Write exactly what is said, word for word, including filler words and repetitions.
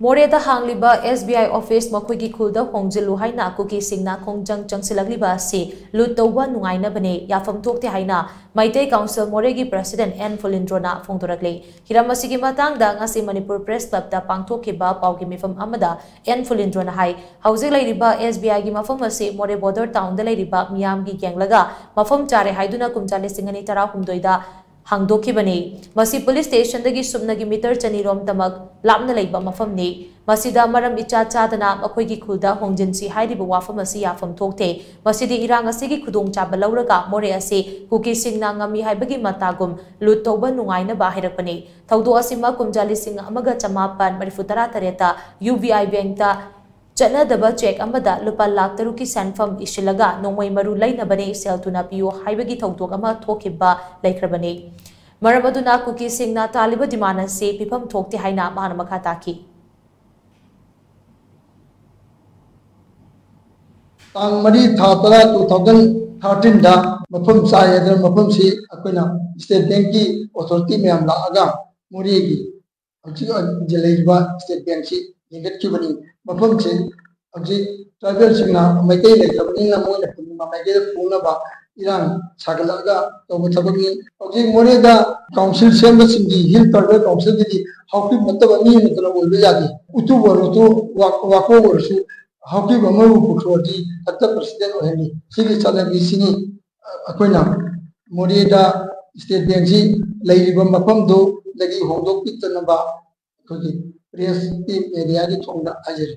ꯃꯣꯔꯦꯗ ꯍꯥꯡꯂꯤꯕ S B I office ꯃꯈꯣꯏꯒꯤ ꯈꯨꯜꯗ ꯍꯣꯡꯖꯤꯜꯂꯨ ꯍꯥꯏꯅ ꯀꯨꯀꯤꯁꯤꯡꯅ ꯈꯣꯡꯖꯪ ꯆꯪꯁꯤꯜꯂꯛꯂꯤꯕ ꯑꯁꯤ ꯂꯨꯠ ꯇꯧꯕ ꯅꯨꯡꯉꯥꯏꯅꯕꯅꯤ, ꯌꯥꯐꯝ ꯊꯣꯛꯇꯦ ꯍꯥꯏꯅ ꯃꯩꯇꯩ Council ꯃꯣꯔꯦꯒꯤ President N ꯐꯨꯂꯤꯟꯗ꯭ꯔꯣꯅ ꯐꯣꯡꯗꯣꯔꯛꯂꯤ꯫ ꯍꯤꯔꯝ ꯑꯁꯤꯒꯤ ꯃꯇꯥꯡꯗ ꯉꯁꯤ ꯃꯅꯤꯄꯨꯔ Press Clubꯇ ꯄꯥꯡꯊꯣꯛꯈꯤꯕ ꯄꯥꯎꯒꯤ ꯃꯤꯐꯝ ꯑꯃꯗ N ꯐꯨꯂꯤꯟꯗ꯭ꯔꯣꯅ ꯍꯥꯏ, ꯍꯧꯖꯤꯛ ꯂꯩꯔꯤꯕ S B Iꯒꯤ ꯃꯐꯝ ꯑꯁꯤ ꯃꯣꯔꯦ border townꯗ ꯂꯩꯔꯤꯕ ꯃꯤꯌꯥꯝꯒꯤ ꯌꯦꯡꯂꯒ ꯃꯐꯝ ꯆꯥꯔꯦ ꯍꯥꯏꯗꯨꯅ ꯀꯨꯝꯖꯥ ꯂꯤꯁꯤꯡ ꯑꯅꯤ ꯇꯔꯥꯍꯨꯝꯗꯣꯏꯗ ꯍꯥꯡꯗꯣꯛꯈꯤꯕꯅꯤ꯫ ꯃꯁꯤ police stationꯗꯒꯤ ꯁꯨꯞꯅꯒꯤ meter ꯆꯅꯤꯔꯣꯝ ꯇꯃꯛ ꯂꯥꯞꯅ ꯂꯩꯕ ꯃꯐꯝꯅꯤ꯫ ꯃꯁꯤꯗ ꯃꯔꯝ ꯏꯆꯥ ꯆꯥꯗꯅ ꯃꯈꯣꯏꯒꯤ ꯈꯨꯜꯗ ꯍꯣꯡꯖꯤꯟꯁꯤ ꯍꯥꯏꯔꯤꯕ ꯋꯥꯐꯝ ꯑꯁꯤ ꯌꯥꯐꯝ ꯊꯣꯛꯇꯦ꯫ ꯃꯁꯤꯗꯤ ꯏꯔꯥꯡ ꯑꯁꯤꯒꯤ ꯈꯨꯗꯣꯡꯆꯥꯕ ꯂꯧꯔꯒ ꯃꯣꯔꯦ ꯑꯁꯤ ꯀꯨꯀꯤꯁꯤꯡꯅ ꯉꯝꯃꯤ ꯍꯥꯏꯕꯒꯤ ꯃꯇꯥꯒꯨꯝ ꯂꯨꯠ ꯇꯧꯕ ꯅꯨꯡꯉꯥꯏꯅꯕ ꯍꯥꯏꯔꯛꯄꯅꯤ꯫ ꯊꯧꯗꯣꯛ ꯑꯁꯤꯃꯛ ꯀꯨꯝꯖꯥ ꯂꯤꯁꯤꯡ ꯑꯃꯒ ꯆꯃꯥꯄꯟ ꯃꯔꯤꯐꯨ ꯇꯔꯥ ꯇꯔꯦꯠꯇ U B I bankꯇ ꯆꯠꯅꯗꯕ cheque ꯑꯃꯗ ꯂꯨꯄꯥ ꯂꯥꯈ ꯇꯔꯨꯛꯀꯤ ꯁꯦꯟꯐꯝ ꯏꯁꯤꯜꯂꯒ ꯅꯣꯡꯃꯩ ꯃꯔꯨ ꯂꯩꯅꯕꯅꯤ, ꯁꯦꯜ ꯊꯨꯅ ꯄꯤꯌꯨ ꯍꯥꯏꯕꯒꯤ ꯊꯧꯗꯣꯛ ꯑꯃ ꯊꯣꯛꯈꯤꯕ ꯂꯩꯈ꯭ꯔꯕꯅꯤ꯫ ꯃꯔꯝ ꯑꯗꯨꯅ ꯀꯨꯀꯤꯁꯤꯡꯅ ꯇꯥꯜꯂꯤꯕ demand ꯑꯁꯤ ꯄꯤꯐꯝ ꯊꯣꯛꯇꯦ ꯍꯥꯏꯅ ꯃꯍꯥꯛꯅ ꯃꯈꯥ ꯇꯥꯈꯤ꯫ ꯇꯥꯡ ꯃꯔꯤ ꯊꯥ ꯇꯔꯥ two thousand thirteenꯗ ꯃꯐꯝ ꯆꯥꯏ꯫ ꯑꯗꯨꯅ ꯃꯐꯝꯁꯤ ꯑꯩꯈꯣꯏꯅ State Bankꯀꯤ authority ꯃꯌꯥꯝ ꯂꯥꯛꯑꯒ ꯃꯣꯔꯦꯒꯤ ꯍꯧꯖꯤꯛ ꯍꯧꯖꯤꯛ ꯂꯩꯔꯤꯕ State Bankꯁꯤ ꯂꯤꯡꯈꯠꯈꯤꯕꯅꯤ꯫ ꯃꯐꯝꯁꯤ ꯍꯧꯖꯤꯛ tribalꯁꯤꯡꯅ, ꯃꯩꯇꯩ ꯂꯩꯇ꯭ꯔꯕꯅꯤꯅ ꯃꯣꯏꯅ ꯄꯨꯔꯅꯤꯃꯥ ꯃꯥꯏꯀꯩꯗ ꯄꯨꯅꯕ ꯏꯔꯥꯡ ꯁꯥꯒꯠꯂꯛꯑꯒ ꯇꯧꯕ ꯊꯕꯛꯅꯤ꯫ ꯍꯧꯖꯤꯛ ꯃꯣꯔꯦꯗ council ꯁꯦꯝꯕꯁꯤꯡꯒꯤ, Hill Tribal Councilꯒꯤꯗꯤ ꯍꯥꯎꯀꯤ ꯅꯠꯇꯕ ꯃꯤ ꯑꯃꯠꯇꯅ ꯑꯣꯏꯕ ꯌꯥꯗꯦ꯫ ꯎꯇꯨ ꯑꯣꯏꯔꯁꯨ, ꯋꯥ-, ꯋꯥꯀꯣꯛ ꯑꯣꯏꯔꯁꯨ ꯍꯥꯎꯀꯤ ꯑꯃꯕꯨ ꯄꯨꯊꯣꯛꯑꯗꯤ ꯍꯦꯛꯇ president ꯑꯣꯏꯍꯜꯂꯤ꯫ ꯁꯤꯒꯤ ꯆꯠꯅꯕꯤꯁꯤꯅꯤ ꯑꯩꯈꯣꯏꯅ ꯃꯣꯔꯦꯗ State Bankꯁꯤ ꯂꯩꯔꯤꯕ ꯃꯐꯝꯗꯨꯗꯒꯤ ꯍꯣꯡꯗꯣꯛꯄꯤꯗꯅꯕ ꯑꯩꯈꯣꯏꯒꯤ Pressꯀꯤ mediaꯒꯤ ꯊꯣꯡꯗ ꯍꯥꯏꯖꯔꯤ꯫